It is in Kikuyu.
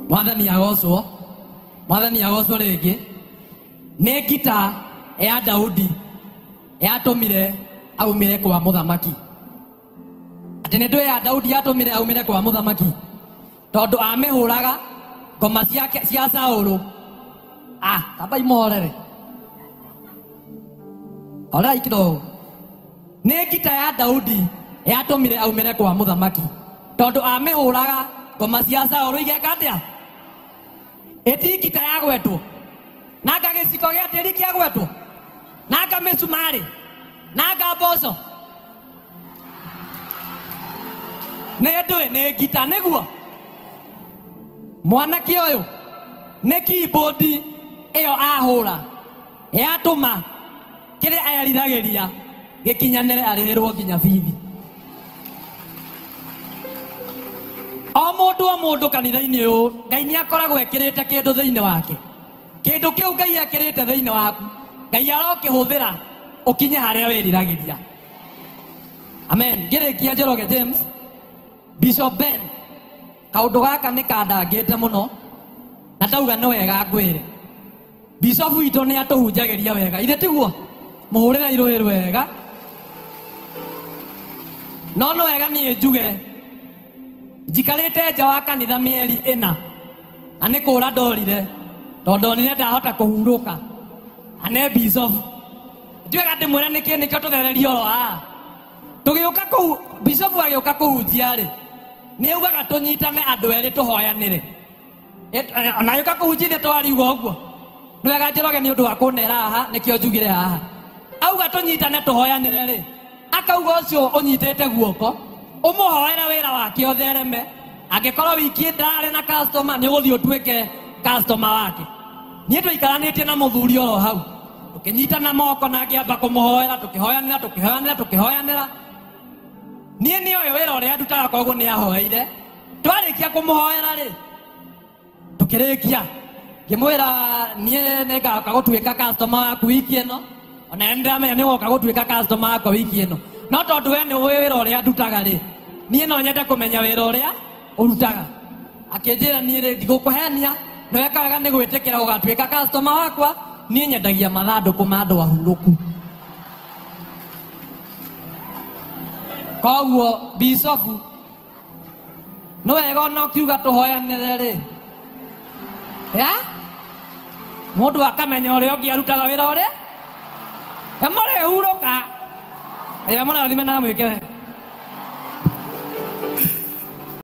Mwathani agocwo, mwathani agocwo rĩngĩ. Nĩ ngita ya Daudi yatũmire aumire kwa mũthamaki. Atĩ nĩ ndũĩ ya Daudi yatũmire aumire kwa mũthamaki tondũ amĩhũraga ngoma ciake cia Saũlũ. Ah, tambai mũhorere. Horerai kidogo. Nĩ ngita ya Daudi yatũmire aumire kwa mũthamaki tondũ amĩhũraga ngoma cia Saũlũ igeka atĩa? Ĩti ngita ya gwetwo nanga gĩciko gĩa tĩri kĩa gwetwo nanga mĩcumarĩ nanga mboco nĩ ndũĩ nĩ ngita nĩguo mwanake ũyũ nĩ keyboard ĩyo ahũra yatũma kĩrĩa eriragĩria gĩkinyanĩre arĩhĩrwo nginya bithi. O mũndũ o mũndũ kanitha-inĩ ũyũ Ngai nĩ akoragwo ekĩrĩte kĩndũ thĩinĩ wake. Kĩndũ kĩu Ngai ekĩrĩte thĩinĩ waku Ngai arokĩhũthĩra ũkinye harĩa wĩriragĩria. Amen. Ngĩrĩkia Njoroge James, Bishop Ben, kaũndũ gaka nĩ kandangĩte mũno na ndauga nĩ wega ngwĩre. Bishop witũ nĩ atũhunjagĩria wega, ithe tiguo? Mũhũrĩre irũĩ wega. No nĩ wega niĩ njuge njikarĩte nja wa kanitha mĩeri ĩna na nĩ kũra ndorire tondũ ndonire ndahota kũhurũka ane bishop. Ndiwega ndĩmwĩre nĩkĩ nĩkĩo tũthererie oro haha. Tũgĩũka kũu, bishop agĩũka kũhunjia rĩ, nĩ augaga tũnyitane andũ erĩ tũhoyanĩre. Ona agĩũka kũhunjia ithe twariuga ũguo. Nĩ wega Njoroge nĩ ũndũ wa kũnera haha nĩkĩo njugire haha. Auga tũnyitane tũhoyanĩre rĩ, akauga ũcio ũnyitĩte guoko ũmũhoere wĩra wake ũthereme. Angĩkorwo wiki ndarĩ na customer nĩ ũgũthiĩ ũtuĩke customer wake. Niĩ tũikaranĩtie na mũthuri oro hau tũkĩnyitana moko na ngĩamba kũmũhoera, tũkĩhoyanĩra tũkĩhoyanĩra tũkĩhoyanĩra. Niĩ nĩoĩ wĩra ũrĩa ndutaga koguo nĩ ahoeire. Twarĩkia kũmũhoera rĩ, tũkĩrĩkia ngĩmwĩra niĩ nĩngoka gũtuĩka customer waku wiki ĩno, ona nĩ ndĩramenya nĩ ũgoka gũtuĩka customer wakwa wiki ĩno, no tondũ we nĩ ũĩ wĩra ũrĩa ndutaga rĩ, niĩ no nyende kũmenya wĩra ũrĩa ũrutaga. Akĩnjĩra niĩ rĩ, ndigũkũhenia, nĩ weka wega nĩ gwĩtĩkĩra ũgatuĩka customer wakwa, niĩ nyendagia mathandũkũ ma andũ ahurũku. Koguo Bishop nĩ wega ona ũkiuga tũhoyanĩre rĩ, ya mũndũ akamenya ũrĩa ũngĩ arutaga wĩra ũrĩa, na mũrĩhurũka. Ĩrĩa mũrathime na mwĩke wega.